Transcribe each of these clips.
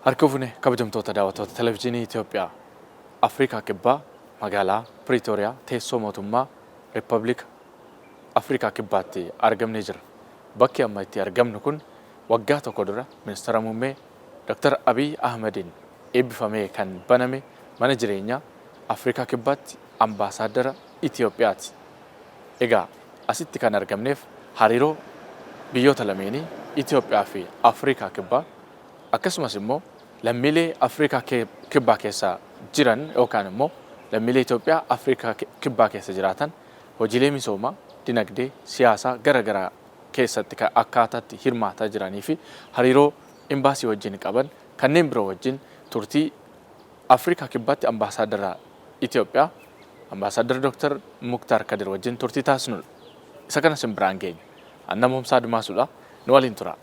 Harka fuune kabajamtoota daawwattoota Televezyiinii Itoophiyaa. Afrikaa Kibbaa, magaalaa Piriitooriyaa, teessoo mootummaa Riippablika Afrikaa Kibbaatti argamnee jira. Bakki amma itti argamnu kun waggaa tokko dura Ministeera Muummee Dr. Abiy Ahmediin eebbifamee kan baname mana jireenyaa Afrikaa Kibbaatti Ambaasaaddara Itoophiyaati. Egaa asitti kan argamneef hariiroo biyyoota lameenii, Itoophiyaa fi Afrikaa Kibbaa, akkasumas immoo lammiilee Afrikaa Kibbaa keessa jiran yookaan immoo lammiilee Itoophiyaa Afrikaa Kibbaa keessa jiraatan hojiilee misoomaa, dinagdee, siyaasaa gara garaa keessatti akkaataatti hirmaataa jiranii fi hariiroo imbaasii wajjin qaban kanneen biroo wajjin turtii Afrikaa Kibbaatti Ambaasaaddara Itoophiyaa Ambaasaaddar Dr. Muktaar Kadir wajjin turtii taasisnudha. Isa kana isin biraan geenya. An Namoomsaa Admaasuudha. Nu waliin turaa.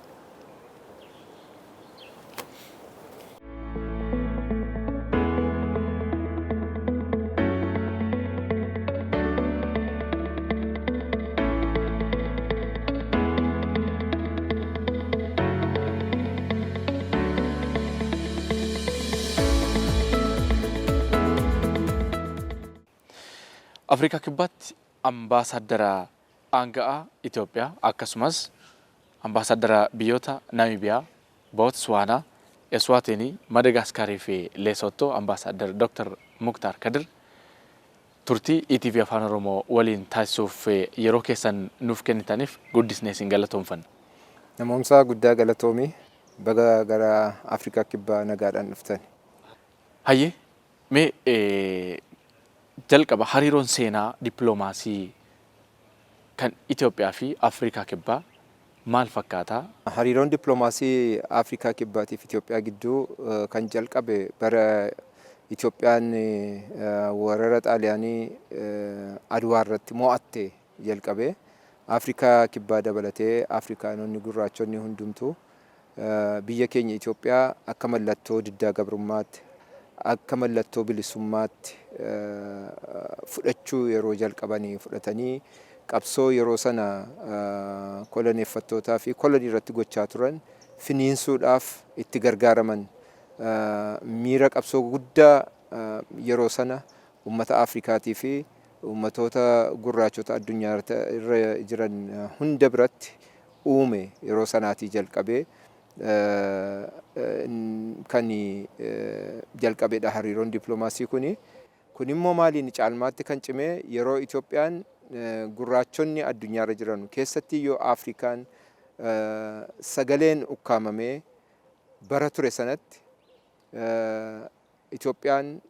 Afrikaa Kibbaatti Ambaasaaddara aanga'aa Itoophiyaa akkasumas Ambaasaaddara biyyoota Naamibiyaa, Bootswaanaa, Eswaatinii, Madagaaskaarii fi Leesoottoo Ambaasaaddar Dr. Muktaar Kadir turtii ETV Afaan Oromoo waliin taasisuuf yeroo keessan nuuf kennitaniif guddisnee isin galatoomfanna. Namoomsaa, guddaa galatoomi. Baga gara Afrikaa Kibbaa nagaadhaan dhuftan. Hayyee, mee jalqaba hariiroon seenaa dippiloomaasii kan Itoophiyaa fi Afrikaa Kibbaa maal fakkaata? Hariiroon dippiloomaasii Afrikaa Kibbaatiif Itoophiyaa gidduu kan jalqabe bara Itoophiyaan weerara Xaaliyaanii Adwaa irratti mo'atte jalqabe. Afrikaa Kibbaa dabalatee Afrikaanonni gurraachonni hundumtuu biyya keenya Itoophiyaa akka mallattoo diddaa gabrummaatti, akka mallattoo bilisummaatti fudhachuu yeroo jalqabanii fudhatanii qabsoo yeroo sana koloneeffattootaa fi kolonii irratti gochaa turan finiinsuudhaaf itti gargaaraman, miira qabsoo guddaa yeroo sana ummata Afrikaatii fi ummatoota gurraachota addunyaa irra jiran hunda biratti uume yeroo sanaatii jalqabee kan jalqabedha hariiroon dippiloomaasii kuni. Kun immoo maaliin caalmaatti kan cime? Yeroo Itoophiyaan gurraachonni addunyaarra jiran, keessatti iyyuu Afrikaan, sagaleen ukkaamamee bara ture sanatti Itoophiyaan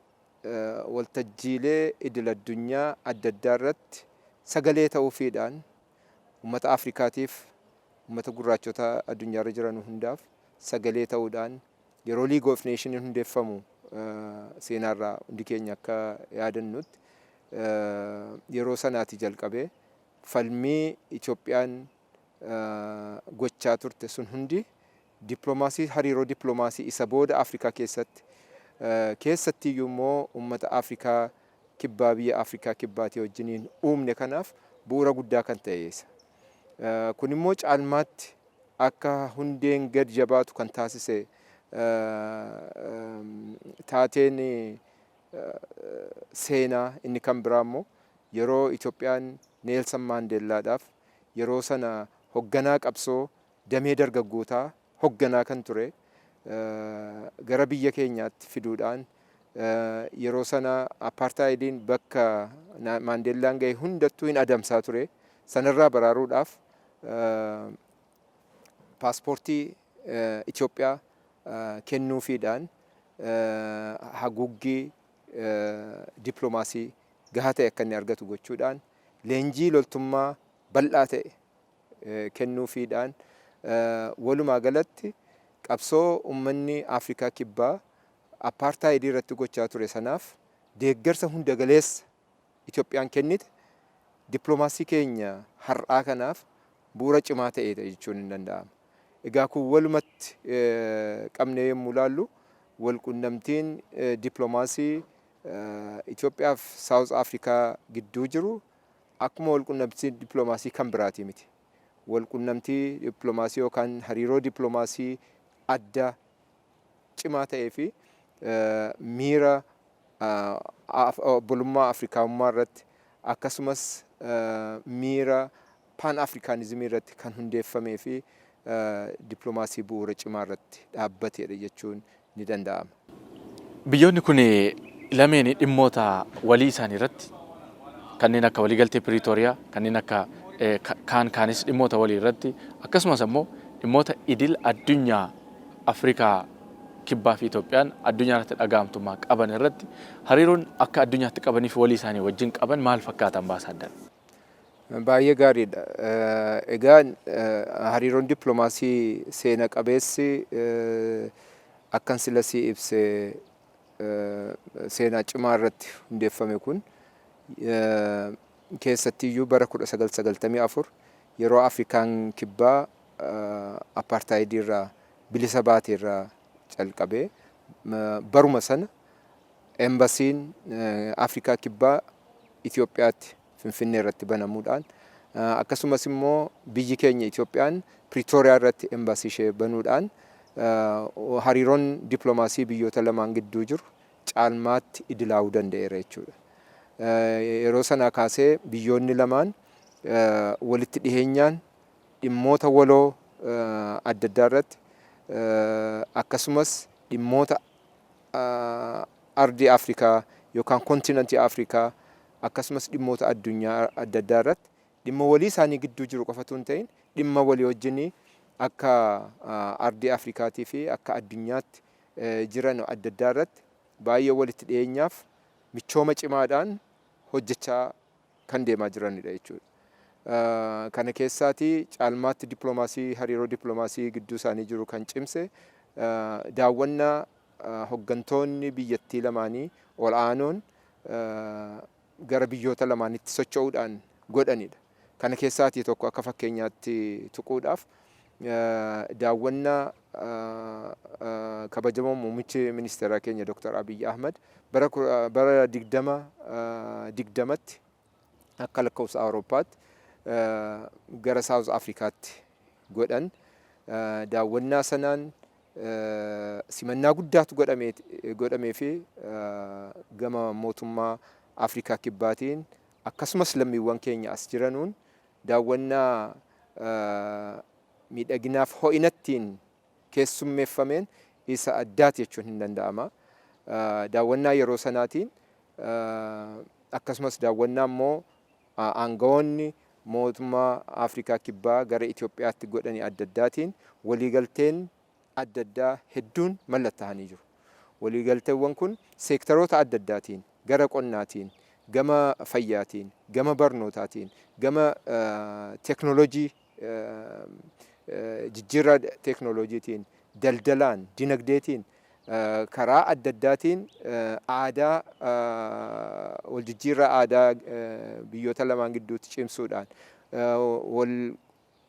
waltajjiilee idil addunyaa adda addaa irratti sagalee ta'uufiidhaan ummata Afrikaatiif, ummata gurraachota addunyaarra jiran hundaaf sagalee ta'uudhaan yeroo League of Nations hundeeffamu, seenaarraa hundi keenya akka yaadannutti, yeroo sanaati jalqabee falmii Itoophiyaan gochaa turte sun hundi dippiloomaasii, hariiroo dippiloomaasii isa booda Afrikaa keessatti, keessattiyyuu immoo ummata Afrikaa Kibbaa, biyya Afrikaa Kibbaatii wajjiniin uumne kanaaf bu'uura guddaa kan ta'e isa. Kun immoo caalmaatti akka hundeen gad jabaatu kan taasise taateen seenaa inni kan biraa immoo yeroo Itoophiyaan Neelsan Maandeellaadhaaf, yeroo sana hogganaa qabsoo damee dargaggootaa hogganaa kan ture, gara biyya keenyaatti fiduudhaan, yeroo sana apartheidiin bakka Maandeellaan gahe hundattuu hin adamsaa ture. Sanarraa baraaruudhaaf paaspoortii Itoophiyaa kennuufiidhaan haguuggii dippiloomaasii gahaa ta'e akka inni argatu gochuudhaan, leenjii loltummaa bal'aa ta'e kennuufiidhaan, walumaa galatti qabsoo ummanni Afrikaa Kibbaa apartheid irratti gochaa ture sanaaf deeggarsa hunda galeessa Itoophiyaan kennite dippiloomaasii keenya har'aa kanaaf bu'uura cimaa ta'eedha jechuun hin danda'ama. Egaa kun walumatti qabnee yommuu ilaallu, walqunnamtiin dippiloomaasii Itoophiyaa fi Saawuz Afrikaa gidduu jiru akkuma walqunnamtii dippiloomaasii kan biraatii miti. Walqunnamtii dippiloomaasii yookaan hariiroo dippiloomaasii adda cimaa ta'ee fi miira obbolummaa Afrikaawummaa irratti, akkasumas miira Paan Afrikaanizimii irratti kan hundeeffamee fi dippiloomaasii bu'uura cimaa irratti dhaabbateedha jechuun ni danda'ama. Biyyoonni kun lameen dhimmoota walii isaanii irratti, kanneen akka waliigaltee Piriitooriyaa, kanneen akka kaan kaanis dhimmoota walii irratti, akkasumas ammoo dhimmoota idil addunyaa Afrikaa Kibbaa fi Itoophiyaan addunyaa irratti dhaga'amtummaa qaban irratti hariiroon akka addunyaatti qabanii fi walii isaanii wajjin qaban maal fakkaata, ambaasaaddar? Baay'ee gaariidha. Egaa hariiroon dippiloomaasii seena qabeessi akkan sila sii ibse seenaa cimaa irratti hundeeffame kun keessattiyyuu bara 1994 yeroo Afrikaan Kibbaa apartaayidii irraa bilisa baate irraa calqabee, baruma sana embasiin Afrikaa Kibbaa Itoophiyaatti Finfinnee irratti banamuudhaan, akkasumas immoo biyyi keenya Itoophiyaan Piriitooriyaa irratti embasii ishee banuudhaan hariiroon dippiloomaasii biyyoota lamaan gidduu jiru caalmaatti idilaa'uu danda'eera jechuudha. Yeroo sanaa kaasee biyyoonni lamaan walitti dhiheenyaan dhimmoota waloo adda addaa irratti, akkasumas dhimmoota ardii Afrikaa yookaan kontinentii Afrikaa, akkasumas dhimmoota addunyaa adda addaa irratti dhimma walii isaanii gidduu jiru qofatu hin ta'in, dhimma walii wajjin akka ardii Afrikaatii fi akka addunyaatti jiran adda addaa irratti baay'ee walitti dhiyeenyaaf michooma cimaadhaan hojjechaa kan deemaa jiranidha jechuudha. Kana keessaatii caalmaatti dippiloomaasii hariiroo dippiloomaasii gidduu isaanii jiru kan cimse daawwannaa hoggantoonni biyyattii lamaanii ol aanoon gara biyyoota lamaanitti socho'uudhaan godhanidha. Kana keessaatii tokko akka fakkeenyaatti tuquudhaaf daawwannaa kabajamoo muummichi ministeeraa keenya Dr. Abiy Ahmad bara 2020tti akka lakkoofsa Awurooppaatti gara Saawuz Afrikaatti godhan. Daawwannaa sanaan simannaa guddaatu godhamee fi gama mootummaa Afrikaa Kibbaatiin, akkasumas lammiiwwan keenya as jiranuun daawwannaa miidhaginaaf ho'inattiin keessummeeffameen isa addaati jechuun hin danda'ama. Daawwannaa yeroo sanaatiin, akkasumas daawwannaa immoo aangawoonni mootummaa Afrikaa Kibbaa gara Itoophiyaatti godhanii adda addaatiin waliigalteen adda addaa hedduun mallattaa'anii jiru. Waliigalteewwan kun seektaroota adda addaatiin, gara qonnaatiin, gama fayyaatiin, gama barnootaatiin, gama teeknooloojii, jijjiirraa teeknooloojiitiin, daldalaan, dinagdeetiin, karaa adda addaatiin aadaa wal jijjiirraa aadaa biyyoota lamaan gidduutti cimsuudhaan, wal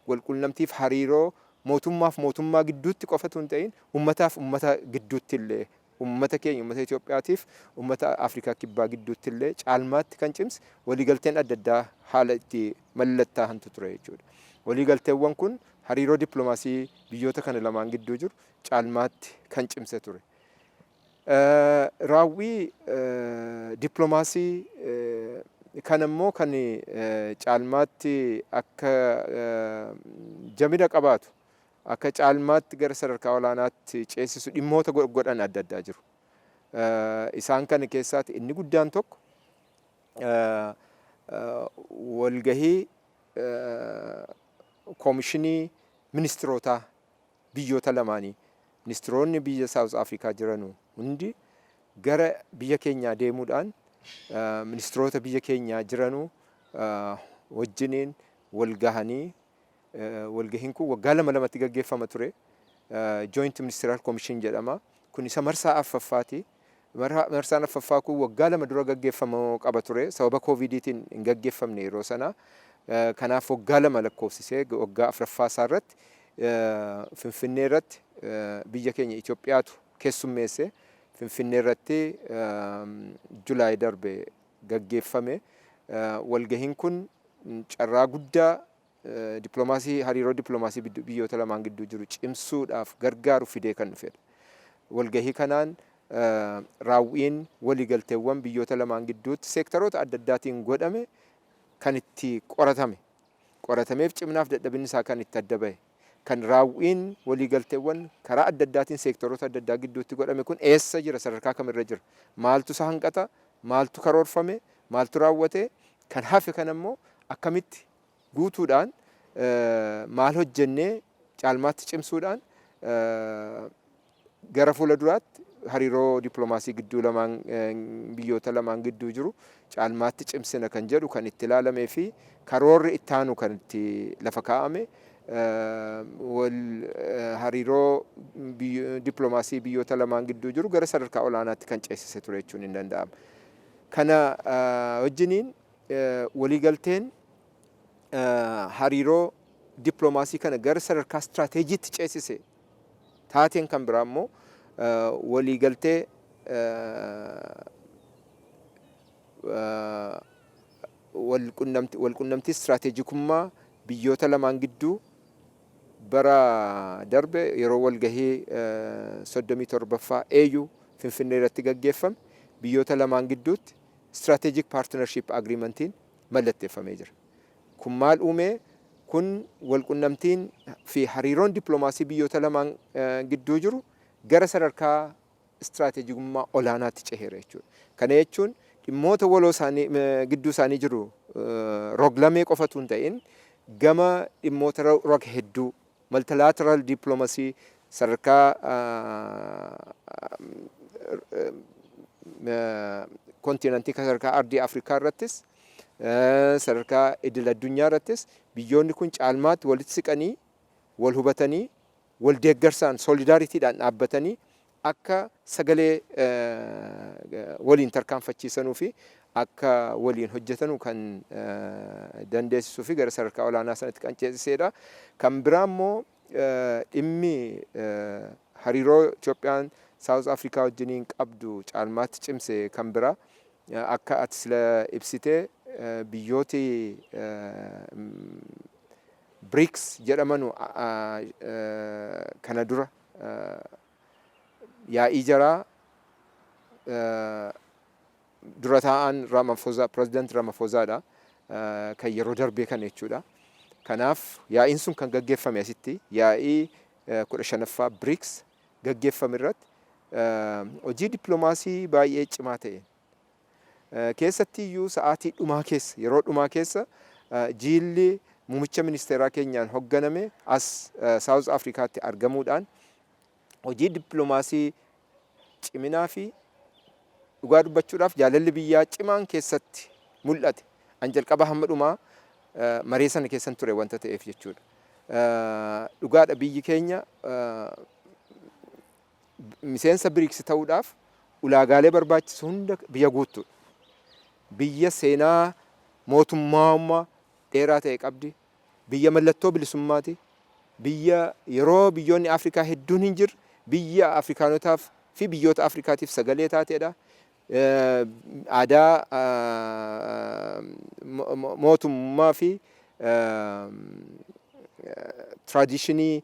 walqunnamtiif hariiroo mootummaaf mootummaa gidduutti qofatu hin ta'in, ummataaf ummata gidduutti illee, ummata keenya ummata Itoophiyaatiif ummata Afrikaa Kibbaa gidduutti illee caalmaatti kan cimse waliigalteen adda addaa haala itti mallattaa'antu ture jechuudha. Waliigalteewwan kun hariiroo dippiloomaasii biyyoota kana lamaan gidduu jiru caalmaatti kan cimse ture. Raawwii dippiloomaasii kan immoo kan caalmaatti akka jabina qabaatu, akka caalmaatti gara sadarkaa olaanaatti ceesisu dhimmoota godhan adda addaa jiru. Isaan kana keessaati inni guddaan tokko walgahii koomishinii ministirootaa biyyoota lamaanii, ministiroonni biyya Saawuz Afrikaa jiranu hundi gara biyya keenyaa deemuudhaan ministiroota biyya keenyaa jiranu wajjiniin wal gahanii, walgahiin kun waggaa lama lamatti gaggeeffama ture. Joint Ministerial Commission jedhama. Kun isa marsaa arfaffaati. Marsaan arfaffaa kun waggaa 2 dura gaggeeffamuu qaba ture. Sababa Koovidiitiin hin gaggeeffamne yeroo sana. Kanaaf waggaa 2 lakkoofsisee waggaa afraffaa isaa irratti Finfinnee irratti biyya keenya Itoophiyaatu keessummeesse. Finfinnee irratti Julaay darbe gaggeeffame. Walgahiin kun carraa guddaa dippiloomaasii hariiroo dippiloomaasii biyyoota lamaan gidduu jiru cimsuudhaaf gargaaru fidee kan dhufedha. Walgahii kanaan raawwiin waliigalteewwan biyyoota lamaan gidduutti seektaroota adda addaatiin godhame kan itti qoratame, qoratameef ciminaaf dadhabinni isaa kan itti adda bahe, kan raawwiin waliigalteewwan karaa adda addaatiin seektaroota adda addaa gidduutti godhame kun eessa jira, sadarkaa kamirra jira, maaltu isa hanqata, maaltu karoorfame, maaltu raawwate, kan hafe kan ammoo akkamitti guutuudhaan, maal hojjennee caalmaatti cimsuudhaan gara fuula duraatti hariiroo dippiloomaasii gidduu lamaan biyyoota lamaan gidduu jiru caalmaatti cimsina kan jedhu kan itti ilaalamee fi karoorri itti aanu kan itti lafa kaa'ame, hariiroo dippiloomaasii biyyoota lamaan gidduu jiru gara sadarkaa olaanaatti kan ceesise ture jechuun hin danda'ama. Kana wajjiniin waliigalteen hariiroo dippiloomaasii kana gara sadarkaa istiraateejiitti ceesise taateen kan biraa immoo waliigaltee walqunnamtii istiraateejikummaa biyyoota lamaan gidduu bara darbe yeroo walgahii 37ffaa AU Finfinnee irratti gaggeeffame biyyoota lamaan gidduutti Strategic Partnership Agreementiin mallatteeffamee jira. Kun maal uumee? Kun walqunnamtiin fi hariiroon dippiloomaasii biyyoota lamaan gidduu jiru gara sadarkaa istiraateejikummaa olaanaatti ceheera jechuudha. Kana jechuun dhimmoota waloo isaanii gidduu isaanii jiru rog-lamee qofatu hin ta'in, gama dhimmoota rog hedduu, multilateral diplomacy, sadarkaa kontinentii, sadarkaa ardii Afrikaa irrattis, sadarkaa idil addunyaa irrattis biyyoonni kun caalmaatti walitti siqanii, wal hubatanii, wal deeggarsaan, solidaritydhaan dhaabbatanii akka sagalee waliin tarkaanfachiisanuu fi akka waliin hojjetanu kan dandeessisuu fi gara sadarkaa olaanaa sanatti kan ceesisedha. Kan biraa immoo dhimmi hariiroo Itoophiyaan South Africa wajjiniin qabdu caalmaatti cimse kan biraa, akka ati sila ibsite, biyyooti BRICS jedhamanu kana dura yaa'ii jaraa dura taa'an Ramaphosa, Pireezidant Ramaphosaadha, kan yeroo darbee kana jechuudha. Kanaaf yaa'iin sun kan gaggeeffame asitti, yaa'ii 15ffaa BRICS gaggeeffame irratti hojii dippiloomaasii baay'ee cimaa ta'e keessatti iyyuu sa'aatii dhumaa keessa, yeroo dhumaa keessa, jiilli muummicha ministeeraa keenyaan hoogganame as South Afrikaatti argamuudhaan hojii dippiloomaasii ciminaa fi dhugaa dubbachuudhaaf jaalalli biyyaa cimaan keessatti mul'ate. An jalqaba hamma dhumaa maree sana keessan ture wanta ta'eef jechuudha. Dhugaadha, biyyi keenya miseensa BRICS ta'uudhaaf ulaagaalee barbaachisu hunda biyya guuttudha. Biyya seenaa mootummaa dheeraa ta'e qabdi. Biyya mallattoo bilisummaati. Biyya yeroo biyyoonni Afrikaa hedduun hin jirre biyya Afrikaanotaaf fi biyyoota Afrikaatiif sagalee taateedha. Aadaa mootummaa fi tradition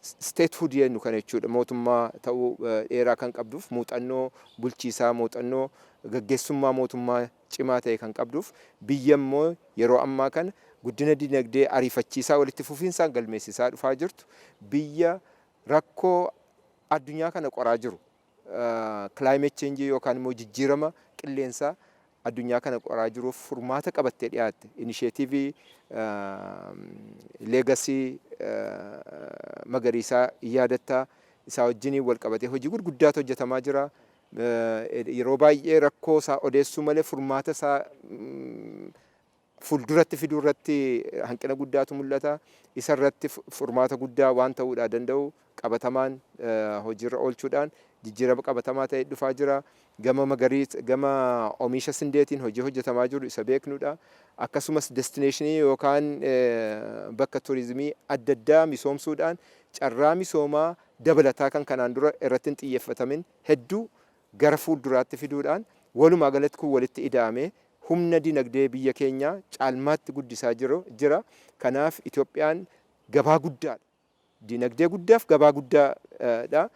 statehood jennu kana jechuudha. Mootummaa ta'uu dheeraa kan qabduuf, muuxannoo bulchiisaa, muuxannoo gaggeessummaa mootummaa cimaa ta'e kan qabduuf, biyya immoo yeroo ammaa kana guddina dinagdee ariifachiisaa walitti fufiinsaan galmeessisaa dhufaa jirtu, biyya rakkoo addunyaa kana qoraa jiru, climate change yookaan immoo jijjiirama qilleensaa addunyaa kana qoraa jiruuf furmaata qabattee dhiyaatte, initiative legacy magariisaa yaadattaa, isaa wajjiniin wal qabatee hojii gurguddaatu hojjetamaa jira. Yeroo baay'ee rakkoo isaa odeessuu malee furmaata isaa fuulduratti fiduu irratti hanqina guddaatu mul'ata. Isa irratti furmaata guddaa waan ta'uudhaa danda'u qabatamaan hojiirra oolchuudhaan jijjiirama qabatamaa ta'e dhufaa jira. Gama magariisa, gama oomisha sindeetiin hojii hojjetamaa jiru isa beeknudha. Akkasumas destination yookaan bakka turizimii adda addaa misoomsuudhaan carraa misoomaa dabalataa kan kanaan dura irratti hin xiyyeeffatamin hedduu gara fuulduraatti fiduudhaan, walumaa galatti kun walitti ida'amee humna dinagdee biyya keenyaa caalmaatti guddisaa jira. Kanaaf Itoophiyaan gabaa guddaadha. Dinagdee guddaaf gabaa guddaadha.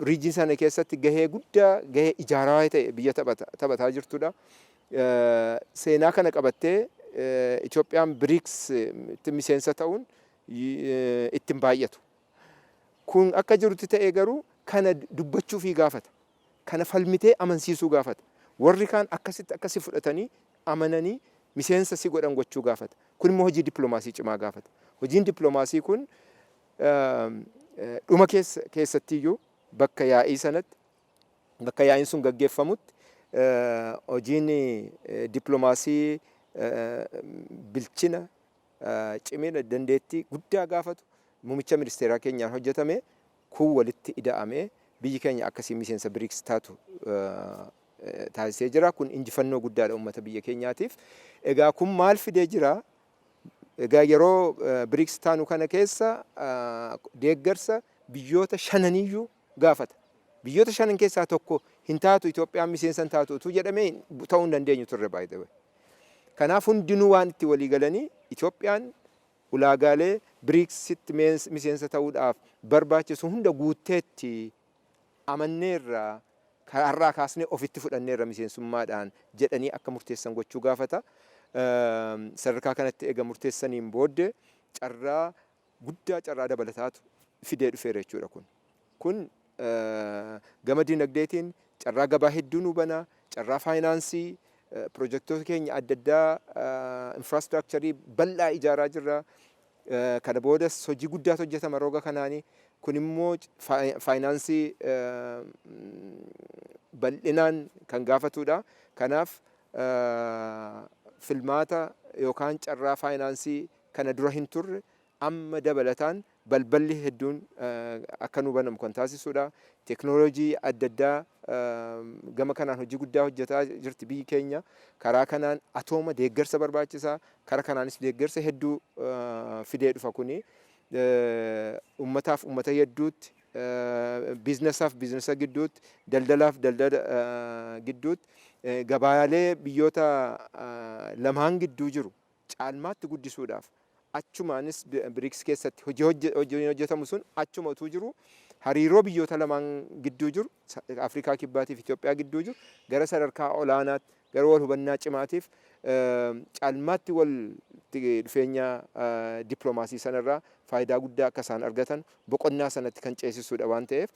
Region sana keessatti gahee guddaa, gahee ijaaraa ta'e biyya taphataa jirtudha. Seenaa kana qabattee Itoophiyaan BRICS miseensa ta'uun ittiin baay'atu. Kun akka jirutti ta'ee garuu kana dubbachuufii gaafata. Kana falmitee amansiisuu gaafata. Warri kaan akkasitti akkasi fudhatanii amananii miseensa si godhan gochuu gaafata. Kun immoo hojii dippiloomaasii cimaa gaafata. Hojiin dippiloomaasii kun dhuma keessattiyyuu bakka yaa'ii sanatti, bakka yaa'iin sun gaggeeffamutti, hojiin dippiloomaasii bilchina, cimina, dandeettii guddaa gaafatu muummicha ministeeraa keenyaan hojjetame kun walitti ida'amee biyyi keenya akkasii miseensa BRICS taatu taasisee jira. Kun injifannoo guddaadha uummata biyya keenyaatiif. Egaa kun maal fidee jira? Egaa yeroo BRICS taanu kana keessa deeggarsa biyyoota shananiyyuu gaafata. Biyyoota shanan keessaa tokko hin taatu, Itoophiyaan miseensa hin taatu utuu jedhamee ta'uu hin dandeenyu turre baay'ee. Kanaaf hundinuu waan itti walii galanii Itoophiyaan ulaagaalee BRICSitti miseensa ta'uudhaaf barbaachisu hunda guutteetti amanneerra, har'aa kaasnee ofitti fudhanneerra miseensummaadhaan jedhanii akka murteessan gochuu gaafata. Sadarkaa kanatti eega murteessaniin booddee carraa guddaa, carraa dabalataatu fidee dhufeera jechuudha kun. Kun gama dinagdeetiin carraa gabaa hedduu nu bana, carraa faayinaansii, pirojektoota keenya adda addaa, infrastructure bal'aa ijaaraa jirra. Kana boodas hojii guddaatu hojjetama roga kanaanii. Kun immoo faayinaansii bal'inaan kan gaafatudha. Kanaaf filmaata yookaan carraa faayinaansii kana dura hin turre amma dabalataan balballi hedduun akka nu banamu kan taasisudha. Teeknooloojii adda addaa gama kanaan hojii guddaa hojjetaa jirti biyyi keenya. Karaa kanaan atooma deeggarsa barbaachisaa. Karaa kanaanis deeggarsa hedduu fidee dhufa kuni. Ummataaf ummata hedduutti, biizinasaaf biizinasa gidduutti, daldalaaf daldala gidduutti, gabaayaalee biyyoota lamaan gidduu jiru caalmaatti guddisuudhaaf, achumaanis BRICS keessatti hojii hojjetamu sun achuma utuu jiru hariiroo biyyoota lamaan gidduu jiru, Afrikaa Kibbaatiif Itoophiyaa gidduu jiru, gara sadarkaa olaanaatti, gara wal hubannaa cimaatiif caalmaatti wal dhufeenya dippiloomaasii sanarraa faayidaa guddaa akka isaan argatan boqonnaa sanatti kan ceesisudha waan ta'eef,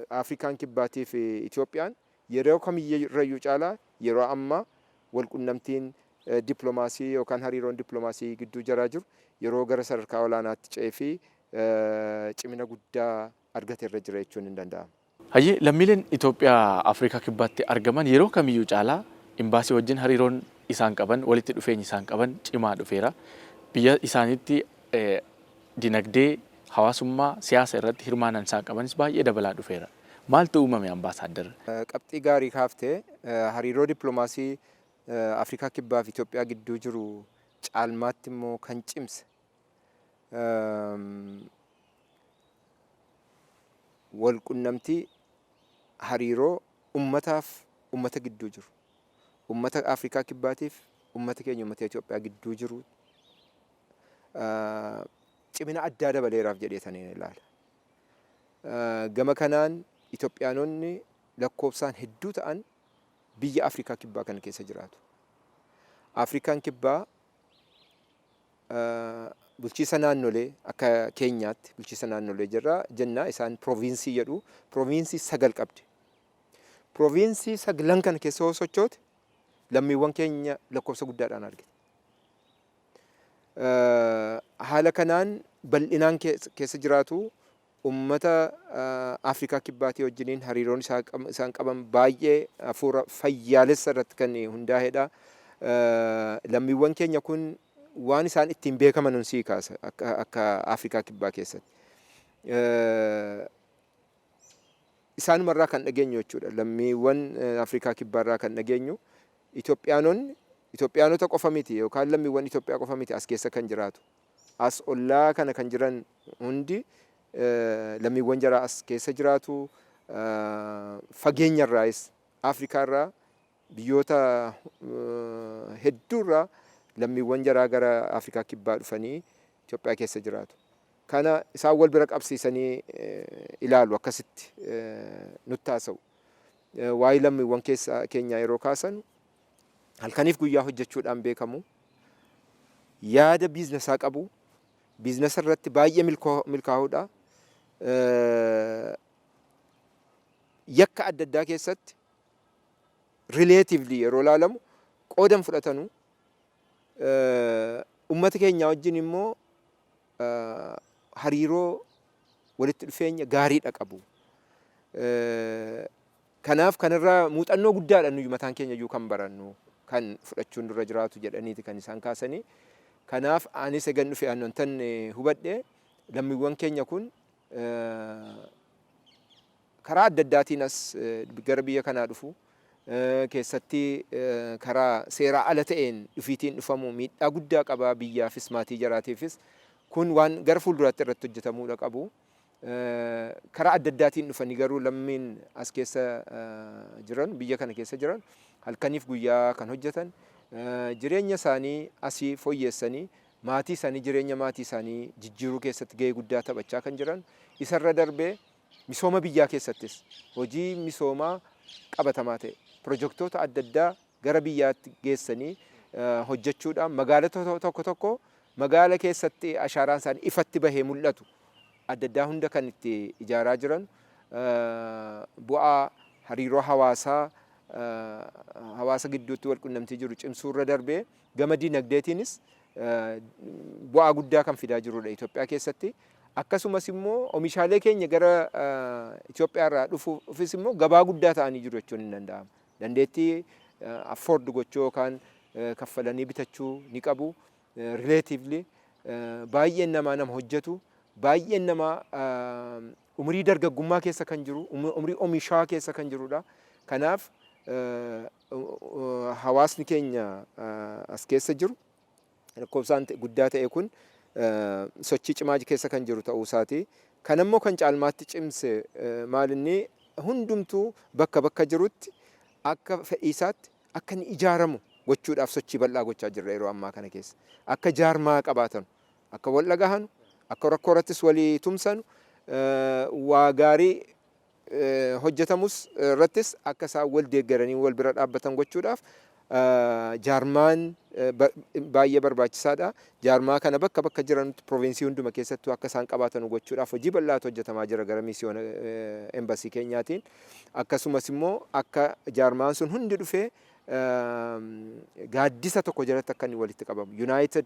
Afrikaan Kibbaatii fi Itoophiyaan yeroo kamiyyuu caalaa yeroo ammaa wal qunnamtiin dippiloomaasii yookaan hariiroon dippiloomaasii gidduu jaraa jiru yeroo gara sadarkaa olaanaatti ce'ee fi cimina guddaa argate irra jira jechuun hin danda'amu. Hayyee, lammiileen Itoophiyaa Afrikaa Kibbaatti argaman yeroo kamiyyuu caalaa imbaasii wajjin hariiroon isaan qaban, walitti dhufeenyi isaan qaban cimaa dhufeera. Biyya isaaniitti dinagdee, hawaasummaa, siyaasa irratti hirmaannaan isaan qabanis baay'ee dabalaa dhufeera. Maaltu uumame, ambaasaaddar? Qabxii gaarii kaaftee. Hariiroo dippiloomaasii Afrikaa Kibbaa fi Itoophiyaa gidduu jiru caalmaatti immoo kan cimse wal qunnamtii hariiroo ummataaf ummata gidduu jiru, ummata Afrikaa Kibbaatiif ummata keenya, ummata Itoophiyaa gidduu jiru cimina addaa dabaleeraaf jedheetaniin ilaala. Gama kanaan Itoophiyaanonni lakkoofsaan hedduu ta'an biyya Afrikaa Kibbaa kana keessa jiraatu. Afrikaan Kibbaa bulchiisa naannolee, akka keenyaatti bulchiisa naannolee jirra jenna, isaan pirooviinsii jedhu, pirooviinsii sagal qabdi. Pirooviinsii saglan kana keessa yoo sochoote lammiiwwan keenya lakkoofsa guddaadhaan argite. Haala kanaan bal'inaan keessa jiraatu. Ummata Afrikaa Kibbaatii wajjiniin hariiroon isaan qaban baay'ee hafuura fayyaalessa irratti kan hundaa'edha. Lammiiwwan keenya kun waan isaan ittiin beekaman sii kaasa akka Afrikaa Kibbaa keessatti. Isaanumarraa kan dhageenyu jechuudha. Lammiiwwan Afrikaa Kibbaarraa kan dhageenyu, Itoophiyaanonni Itoophiyaanota qofa miti yookaan lammiiwwan Itoophiyaa qofa miti as keessa kan jiraatu. As ollaa kana kan jiran hundi lammiiwwan jaraa as keessa jiraatu. Fageenyarraayis, Afrikaarraa, biyyoota hedduurraa lammiiwwan jaraa gara Afrikaa Kibbaa dhufanii Itoophiyaa keessa jiraatu. Kana isaan wal bira qabsiisanii ilaalu, akkasitti nutti haasa'u. Waa'ee lammiiwwan keessa keenyaa yeroo kaasan, halkaniif guyyaa hojjechuudhaan beekamu. Yaada biiznesaa qabu. Biiznesa irratti baay'ee milkaa'uudha. Yakka adda addaa keessatti relatively yeroo ilaalamu qoodan fudhatanu, ummata keenya wajjin immoo hariiroo walitti dhufeenya gaariidha qabu. Kanaaf kanarraa muuxannoo guddaadha nuyi mataan keenya iyyuu kan barannu, kan fudhachuun dura jiraatu jedhaniiti kan isaan kaasanii. Kanaaf anis egan dhufe wantan hubadhe, lammiiwwan keenya kun karaa adda addaatiin as gara biyya kanaa dhufu, keessatti karaa seeraa ala ta'een dhufiitiin dhufamu miidhaa guddaa qaba biyyaafis maatii jaraatiifis. Kun waan gara fuulduraatti irratti hojjetamuudha qabu. Karaa adda addaatiin dhufanii garuu lammiin as keessa jiran, biyya kana keessa jiran, halkaniif guyyaa kan hojjetan, jireenya isaanii asii fooyyeessanii maatii isaanii, jireenya maatii isaanii jijjiiruu keessatti gahee guddaa taphachaa kan jiran, isarra darbee misooma biyyaa keessattis hojii misoomaa qabatamaa ta'e pirojektoota adda addaa gara biyyaatti geessanii hojjechuudhaan magaalota tokko tokko, magaala keessatti ashaaraan isaanii ifatti bahee mul'atu adda addaa hunda kan itti ijaaraa jiran, bu'aa hariiroo hawaasaa, hawaasa gidduutti wal qunnamtii jiru cimsuurra darbee gama dinagdeetiinis bu'aa guddaa kan fidaa jirudha Itoophiyaa keessatti. Akkasumas immoo oomishaalee keenya gara Itoophiyaa irraa dhufuufis immoo gabaa guddaa ta'anii jiru jechuun hin danda'ama. Dandeettii afford gochuu yookaan kaffalanii bitachuu ni qabu. Relatively baay'een namaa nama hojjetu, baay'een namaa umurii dargaggummaa keessa kan jiru, umurii oomishaa keessa kan jirudha. Kanaaf hawaasni keenya as keessa jiru lakkoofsaan guddaa ta'e kun sochii cimaa keessa kan jiru ta'uu isaati. Kan immoo kan caalmaatti cimse maalinni, hundumtuu bakka bakka jirutti akka fedhiisaatti akka inni ijaaramu gochuudhaaf sochii bal'aa gochaa jirra yeroo ammaa kana keessa. Akka jaarmaa qabaatanu, akka wal dhagahanu, akka rakkoo irrattis walii tumsanu, waa gaarii hojjetamus irrattis akka isaan wal deeggaranii wal bira dhaabbatan gochuudhaaf jaarmaan baay'ee barbaachisaadha. Jaarmaa kana bakka bakka jiranitti, provinsii hunduma keessattuu akka isaan qabaatan gochuudhaaf hojii bal'aatu hojjetamaa jira gara misiyoona embasii keenyaatiin. Akkasumas immoo akka jaarmaan sun hundi dhufee gaaddisa tokko jalatti akka inni walitti qabamu, United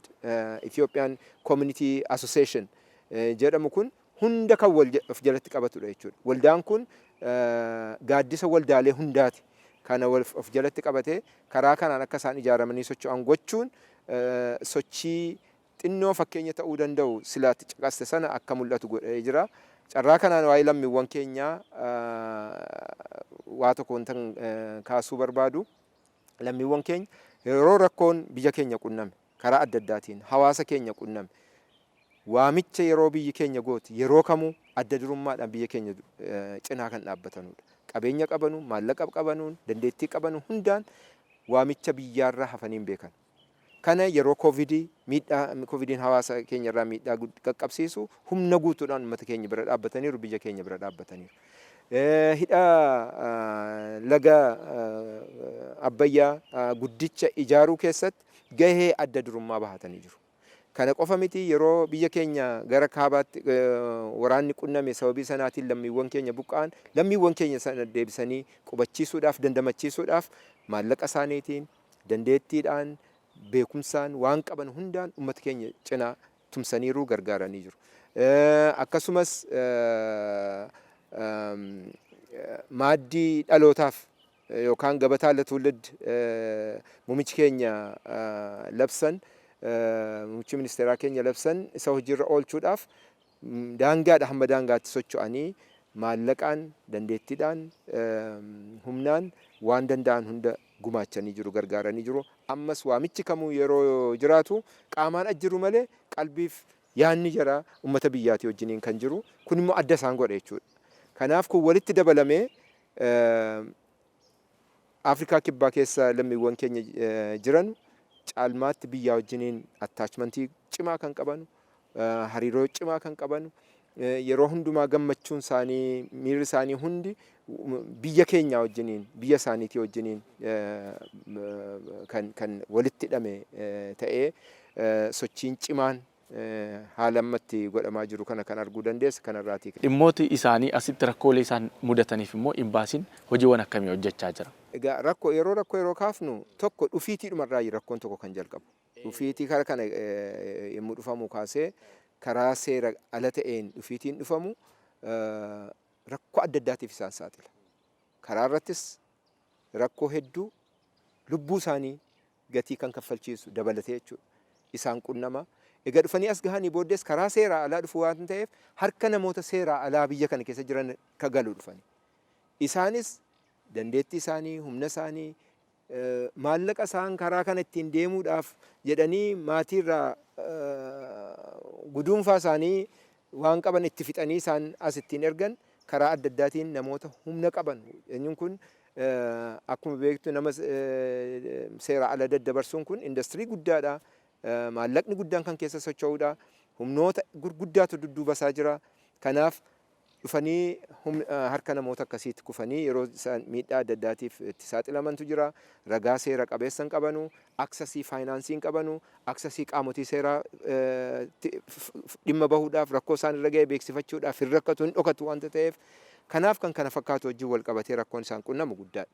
Ethiopian Community Association jedhamu kun hunda kan wal of jalatti qabatudha jechuudha. Waldaan kun gaaddisa waldaalee hundaati. Kana of jalatti qabatee karaa kanaan akka isaan ijaaramanii socho'an gochuun sochii xinnoo fakkeenya ta'uu danda'u silaatti caqaste sana akka mul'atu godhee jira. Carraa kanaan waa'ee lammiiwwan keenyaa waa tokko wantan kaasuu barbaadu, lammiiwwan keenya yeroo rakkoon biyya keenya qunname, karaa adda addaatiin hawaasa keenya qunname, waamicha yeroo biyyi keenya goote yeroo kamuu adda durummaadhaan biyya keenya cinaa kan dhaabbatanudha. Qabeenya qabanu, maallaqa qabanuun, dandeettii qabanu hundaan waamicha biyyaarraa hafanii hin beekan. Kana yeroo koovidii, miidhaa koovidiin hawaasa keenya irraa miidhaa qaqqabsiisu, humna guutuudhaan uummata keenya bira dhaabbataniiru, biyya keenya bira dhaabbataniiru. Hidha laga Abbayyaa guddicha ijaaruu keessatti gahee adda durummaa bahatanii jiru. Kana qofa miti, yeroo biyya keenya gara kaabaatti waraanni qunname, sababii sanaatiin lammiiwwan keenya buqqa'an, lammiiwwan keenya sana deebisanii qubachiisuudhaaf, dandamachiisuudhaaf maallaqa isaaniitiin, dandeettiidhaan, beekumsaan, waan qaban hundaan uummata keenya cinaa tumsaniiru, gargaaranii jiru. Akkasumas maaddii dhalootaaf yookaan ገበታ ለትውልድ muummichi keenya labsan, muummichi ministeeraa keenya labsan, isa hojiirra oolchuudhaaf daangaadha hamma daangaatti socho'anii maallaqaan, dandeettiidhaan, humnaan waan danda'an hunda gumaachanii jiru, gargaaranii jiru. Ammas waamichi kamuu yeroo jiraatu qaamaan ajjiru malee qalbiif yaanni jara uummata biyyaatii wajjiniin kan jiru kun immoo adda isaan godha jechuudha. Kanaaf kun walitti dabalamee Afrikaa Kibbaa keessa lammiiwwan keenya jiran caalmaatti biyyaa wajjiniin attachmentii cimaa kan qaban, hariiroo cimaa kan qaban, yeroo hundumaa gammachuun isaanii, miirri isaanii hundi biyya keenya wajjiniin, biyya isaaniitii wajjiniin kan walitti hidhame ta'ee, sochiin cimaan haala ammatti godhamaa jiru kana kan arguu dandeessa kanarraatii. Dhimmooti isaanii asitti rakkoolee isaan mudataniif immoo imbaasiin hojiiwwan akkamii hojjechaa jira? Egaa rakkoo yeroo rakkoo yeroo kaafnu, tokko dhufiitiidhumarraa rakkoon tokko kan jalqabu. Dhufiitii kara kana yommuu dhufamu kaasee karaa seera ala ta'een dhufiitiin dhufamu rakkoo adda addaatiif isaan saaxila. Karaa irrattis rakkoo hedduu, lubbuu isaanii gatii kan kaffalchiisu dabalatee jechuudha. Isaan qunnama. Egaa dhufanii as gahanii booddees karaa seeraa alaa dhufu waan ta'eef, harka namoota seeraa alaa biyya kana keessa jiran ka galu dhufanii. Isaanis dandeettii isaanii, humna isaanii, maallaqa isaan karaa kana ittiin deemuudhaaf jedhanii maatiirraa guduunfaa isaanii waan qaban itti fixanii isaan as ittiin ergan, karaa adda addaatiin namoota humna qaban. Eenyuun kun, akkuma beektu, nama seera ala daddabarsuun kun indastirii guddaadha. Maallaqni guddaan kan keessa socho'udha. Humnoota gurguddaatu dudduuba isaa jira. Kanaaf dhufanii harka namoota akkasiitti kufanii yeroo isaan miidhaa adda addaatiif itti saaxilamantu jira. Ragaa seera qabeessa hin qabanu, access faayinaansii hin qabanu, access qaamotii seeraa dhimma bahuudhaaf, rakkoo isaan irra ga'e beeksifachuudhaaf hin rakkatu, hin dhokatu waanta ta'eef, kanaaf kan kana fakkaatu wajjin wal qabatee rakkoon isaan qunnamu guddaadha.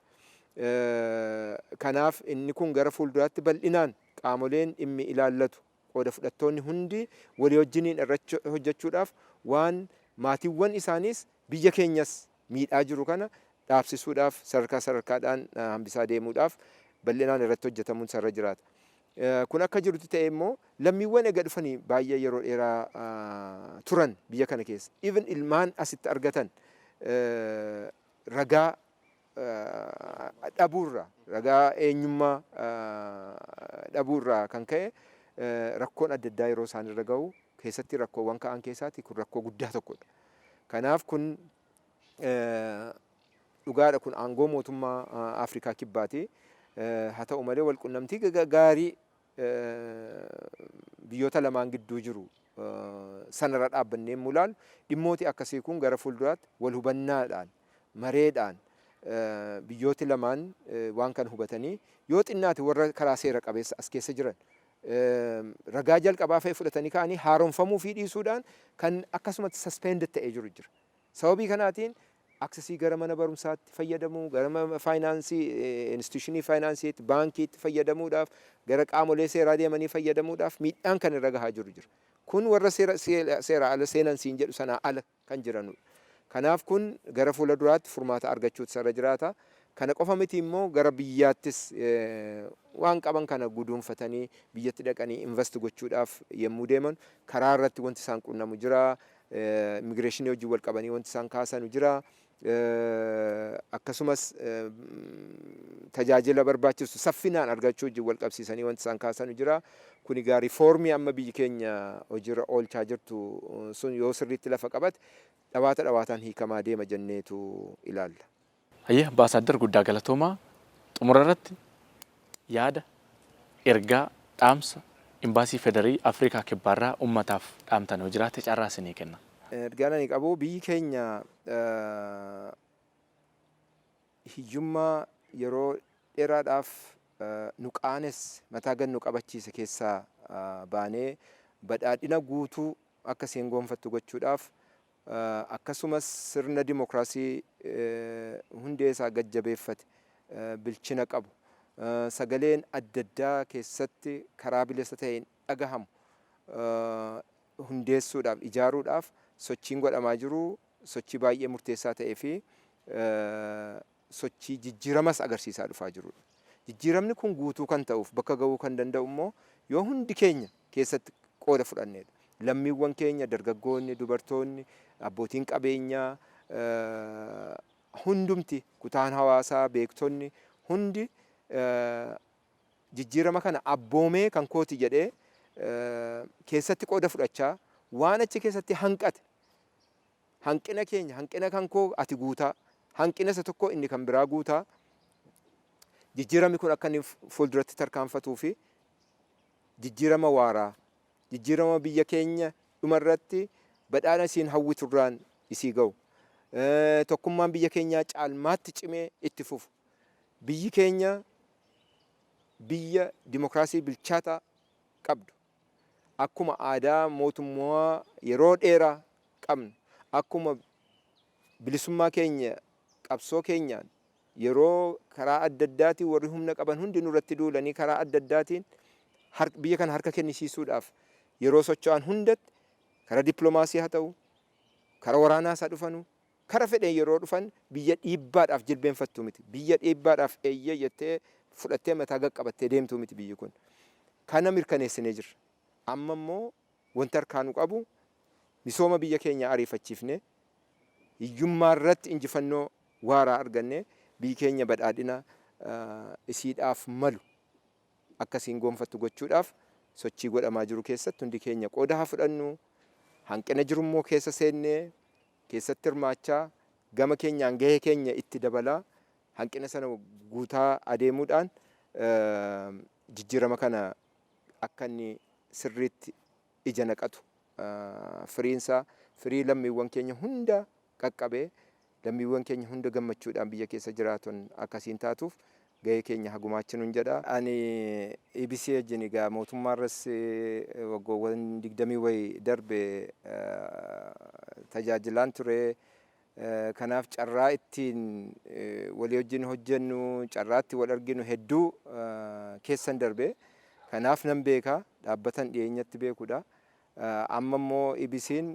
Kanaaf inni kun gara fuulduraatti bal'inaan qaamoleen dhimmi ilaallatu, qooda fudhattoonni hundi walii wajjiniin irratti hojjechuudhaaf, waan maatiiwwan isaaniis biyya keenyas miidhaa jiru kana dhaabsisuudhaaf, sadarkaa sadarkaadhaan hambisaa deemuudhaaf bal'inaan irratti hojjetamuun sarara jiraata. Kun akka jirutti ta'e immoo, lammiiwwan ega dhufanii baay'ee yeroo dheeraa turan biyya kana keessa, even ilmaan asitti argatan, ragaa dhabuurraa, ragaa eenyummaa dhabuurraa kan ka'e rakkoon adda addaa yeroo isaan irra gahu keessatti, rakkoowwan ka'an keessaati kun rakkoo guddaa tokkodha. Kanaaf kun dhugaadha, kun aangoo mootummaa Afrikaa Kibbaati. Haa ta'u malee, walqunnamtii gaarii biyyoota lamaan gidduu jiru sanarra dhaabbannee yommuu ilaallu, dhimmooti akkasii kun gara fuulduraatti wal hubannaadhaan, mareedhaan, biyyooti lamaan waan kana hubatanii, yoo xinnaate warra karaa seera qabeessa as keessa jiran ragaa jalqabaa fe'e fudhatanii ka'anii haaromfamuu fi dhiisuudhaan kan akkasumatti suspend ta'ee jiru jira. Sababii kanaatiin access gara mana barumsaatti fayyadamuu, gara faayinaansii, institution faayinaansiitti, baankiitti fayyadamuudhaaf, gara qaamolee seeraa deemanii fayyadamuudhaaf miidhaan kan irra gahaa jiru jira. Kun warra seera ala seenan siin jedhu sanaa ala kan jiranudha. Kanaaf kun gara fuula duraatti furmaata argachuutu irra jiraata. Kana qofa miti immoo, gara biyyaattis waan qaban kana guduunfatanii biyyatti dhaqanii invest gochuudhaaf yommuu deeman karaa irratti wanti isaan qunnamu jira. Immigration wajjin wal qabanii wanti isaan kaasanu jira. Akkasumas tajaajila barbaachisu saffinaan argachuu wajjin wal qabsiisanii wanti isaan kaasanu jira. Kun egaa riifoormii amma biyyi keenya hojiirra oolchaa jirtu sun yoo sirriitti lafa qabate dhawaata dhawaataan hiikamaa deema jenneetu ilaalla. Hayyee, Ambaasaaddar, guddaa galatoomaa. Xumura irratti yaada, ergaa, dhaamsa Imbaasii Federii Afrikaa Kibbaarraa uummataaf dhaamtan yoo jiraate carraa isinii kenna. Ergaan ani qabu, biyyi keenya hiyyummaa yeroo dheeraadhaaf nu qaanesse, mataa gad nu qabachiise keessaa baanee badhaadhina guutuu akka isheen gonfattu gochuudhaaf, akkasumas sirna dimokiraasii hundee isaa gad jabeeffate, bilchina qabu, sagaleen adda addaa keessatti karaa bilisa ta'een dhagahamu hundeessuudhaaf, ijaaruudhaaf sochiin godhamaa jiru sochii baay'ee murteessaa ta'ee fi sochii jijjiiramas agarsiisaa dhufaa jirudha. Jijjiiramni kun guutuu kan ta'uuf, bakka ga'uu kan danda'u immoo yoo hundi keenya keessatti qooda fudhannedha. Lammiiwwan keenya, dargaggoonni, dubartoonni, abbootiin qabeenyaa, hundumti kutaan hawaasaa, beektonni hundi jijjiirama kana abboomee kan kooti jedhee keessatti qooda fudhachaa, waan achi keessatti hanqate, hanqina keenya, hanqina kan koo ati guutaa, hanqina isa tokko inni kan biraa guutaa, jijjiiramni kun akka inni fuulduratti tarkaanfatuu fi jijjiirama waaraa, jijjiirama biyya keenya Dhumarratti badhaadha isiin hawwiturraan isii ga'u. Tokkummaan biyya keenyaa caalmaatti cimee itti fufu. Biyyi keenya biyya dimokiraasii bilchaataa qabdu. Akkuma aadaa mootummaa yeroo dheeraa qabnu, akkuma bilisummaa keenya qabsoo keenyaan yeroo karaa adda addaatiin warri humna qaban hundi nurratti duulanii karaa adda addaatiin biyya kana harka kennisiisuudhaaf yeroo socho'an hundatti, karaa dippiloomaasii haa ta'u, karaa waraanaas haa dhufanu, kara fedheen yeroo dhufan, biyya dhiibbaadhaaf jilbeenfattu miti. Biyya dhiibbaadhaaf eeyyee jettee fudhattee mataa qaqqabattee deemtu miti biyyi kun. Kana mirkaneessinee jirra. Amma immoo wanti harkaa nu qabu misooma biyya keenyaa ariifachiifnee, hiyyummaa irratti injifannoo waaraa argannee, biyyi keenya badhaadhina isiidhaaf malu akkasiin gonfattu gochuudhaaf sochii godhamaa jiru keessatti hundi keenya qooda haa fudhannu. Hanqina jirummoo keessa seennee keessatti hirmaachaa, gama keenyaan gahee keenya itti dabalaa, hanqina sana guutaa adeemuudhaan jijjiirama kana akka inni sirriitti ija naqatu, firiinsaa firii lammiiwwan keenya hunda qaqqabee, lammiiwwan keenya hunda gammachuudhaan biyya keessa jiraatan akkasiin taatuuf gahee keenya haa gumaachinuun jedha. Ani EBC wajjin egaa mootummaarras waggoowwan 20 wayi darbe tajaajilaan ture. Kanaaf carraa ittiin walii wajjin hojjennu, carraa itti wal arginu hedduu keessan darbe. Kanaaf nan beeka, dhaabbatan dhiyeenyatti beekudha. Amma immoo EBC'n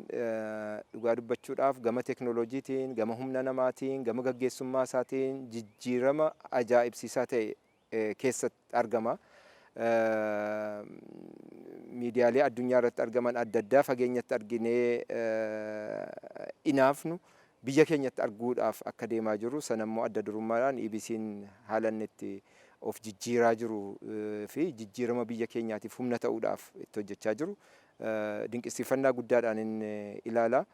dhugaa dubbachuudhaaf gama teeknooloojiitiin, gama humna namaatiin, gama gaggeessummaa isaatiin jijjiirama ajaa'ibsiisaa ta'e keessatti argama. Miidiyaalee addunyaa irratti argaman adda addaa fageenyatti arginee inaafnu biyya keenyatti arguudhaaf akka deemaa jiru sanammoo adda durummaadhaan EBC'n haala inni itti of jijjiiraa jiru fi jijjiirama biyya keenyaatiif humna ta'uudhaaf itti hojjechaa jiru dinqisiifannaa guddaadhaan inni ilaala.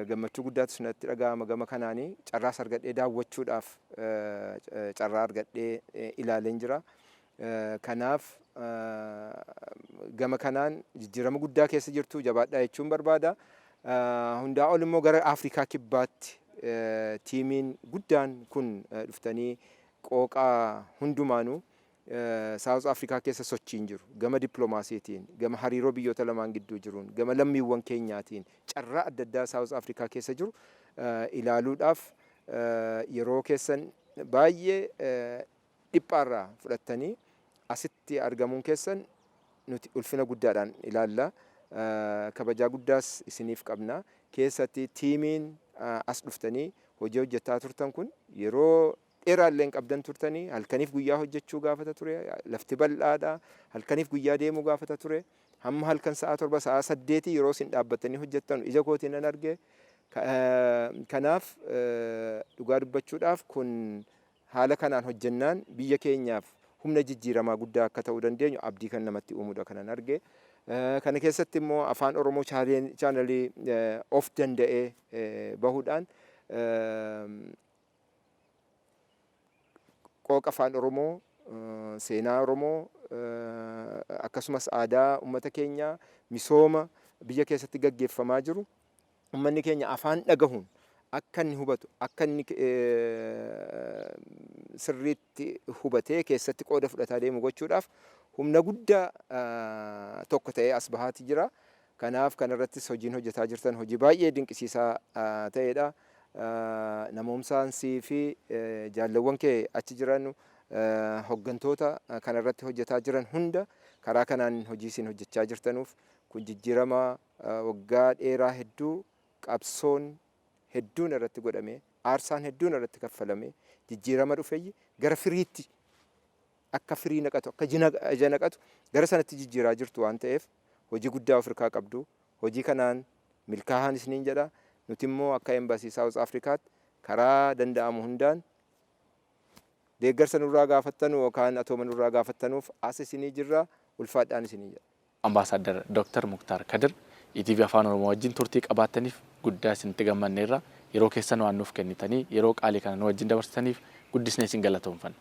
Gammachuu guddaatu natti dhaga'ama. Gama kanaanii carraas argadhee daawwachuudhaaf carraa argadhee ilaaleen jira. Kanaaf gama kanaan jijjiirama guddaa keessa jirtu, jabaadhaa jechuun barbaada. Hundaa ol immoo gara Afrikaa Kibbaatti tiimiin guddaan kun dhuftanii qooqaa hundumaanuu South Afrikaa keessa sochiin jiru gama dippiloomaasiitiin, gama hariiroo biyyoota lamaan gidduu jiruun, gama lammiiwwan keenyaatiin carraa adda addaa South Afrikaa keessa jiru ilaaluudhaaf yeroo keessan baay'ee dhiphaarraa fudhattanii asitti argamuun keessan nuti ulfina guddaadhaan ilaalla. Kabajaa guddaas isiniif qabna. Keessatti tiimiin as dhuftanii hojii hojjetaa turtan kun yeroo dheeraa illee hin qabdan turtanii, halkaniif guyyaa hojjechuu gaafata ture. Lafti bal'aadha. Halkaniif guyyaa deemuu gaafata ture. Hamma halkan sa'a 7, sa'a 8 yeroo isin dhaabbattanii hojjettan ija kootiin nan arge. Kanaaf dhugaa dubbachuudhaaf kun haala kanaan hojjennaan biyya keenyaaf humna jijjiiramaa guddaa akka ta'uu dandeenyu abdii kan namatti uumudha kanan arge. Kana keessatti immoo Afaan Oromoo chaanalii of danda'ee bahuudhaan qooqa Afaan Oromoo, seenaa Oromoo, akkasumas aadaa uummata keenyaa, misooma biyya keessatti gaggeeffamaa jiru uummanni keenya afaan dhagahuun akka inni hubatu, akka inni sirriitti hubatee keessatti qooda fudhataa deemu gochuudhaaf humna guddaa tokko ta'ee as bahaati jira. Kanaaf kanarrattis hojiin hojjetaa jirtan hojii baay'ee dinqisiisaa ta'edha. Namoomsaan sii fi jaallawwan kee achi jiran, hoggantoota kanarratti hojjetaa jiran hunda, karaa kanaan hojii isin hojjechaa jirtanuuf kun jijjiirama waggaa dheeraa hedduu qabsoon hedduun irratti godhame, aarsaan hedduun irratti kaffalame, jijjiirama dhufeyyi gara firiitti akka firii naqatu, akka ija naqatu gara sanatti jijjiiraa jirtu waan ta'eef hojii guddaa of harkaa qabdu. Hojii kanaan milkaahaan isiniin jedha. Nuti immoo akka Embassy South Afrikaatti karaa danda'amu hundaan deeggarsa nurraa gaafattanu yookaan atooma nurraa gaafattanuuf as isinii jirra. Ulfaadhaan isinii jedha. Ambaasaadar Dr. Muktaar Kadir, ETV Afaan Oromoo wajjin turtii qabaattaniif guddaa isinitti gammanneerra. Yeroo keessan waan nuuf kennitanii, yeroo qaalii kana nu wajjin dabarsitaniif guddisnee isin galatoomfanna.